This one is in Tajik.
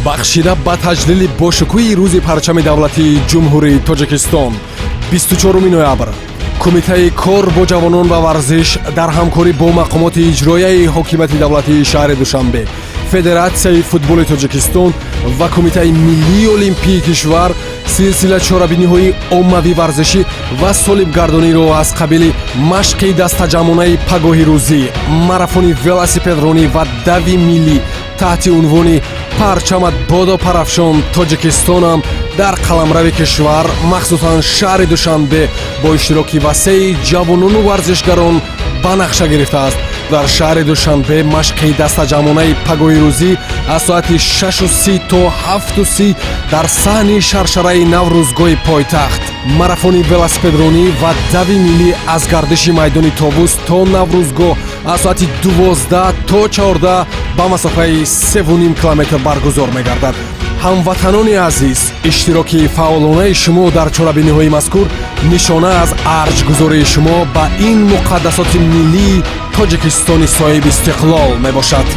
Бахшида ба таҷлили бошукӯҳи Рӯзи парчами давлатии Ҷумҳурии Тоҷикистон, 24 ноябр, Кумитаи кор бо ҷавонон ва варзиш дар ҳамкорӣ бо мақомоти иҷроияи ҳокимияти давлатии шаҳри Душанбе, Федератсияи футболи Тоҷикистон ва Кумитаи миллии олимпии кишвар силсила чорабиниҳои оммавӣ варзишӣ ва солимгардониро аз қабили машқи дастаҷамъонаи пагоҳи рӯзӣ, марафони велосипедронӣ ва дави миллӣ таҳти унвони «Парчамат бодо парафшон, Тоҷикистонам» дар қаламрави кишвар, махсусан шаҳри Душанбе, бо иштироки васеи ҷавонону варзишгарон ба нақша гирифтааст. Дар шаҳри Душанбе машқи дастаҷамъонаи пагоҳи рӯзӣ аз соати 6:30 то 7:30 дар саҳни шаршараи Наврӯзгоҳи пойтахт, марафони велосипедронӣ ва дави миллӣ аз гардиши майдони Товус то Наврӯзгоҳ аз соати 12 то 14 ба масофаи 3,5 километр баргузор мегардад. Ҳамватанони азиз, иштироки фаъолонаи шумо дар чорабиниҳои мазкур нишона аз арҷгузории шумо ба ин муқаддасоти миллии Тоҷикистони соҳиби истиқлол мебошад.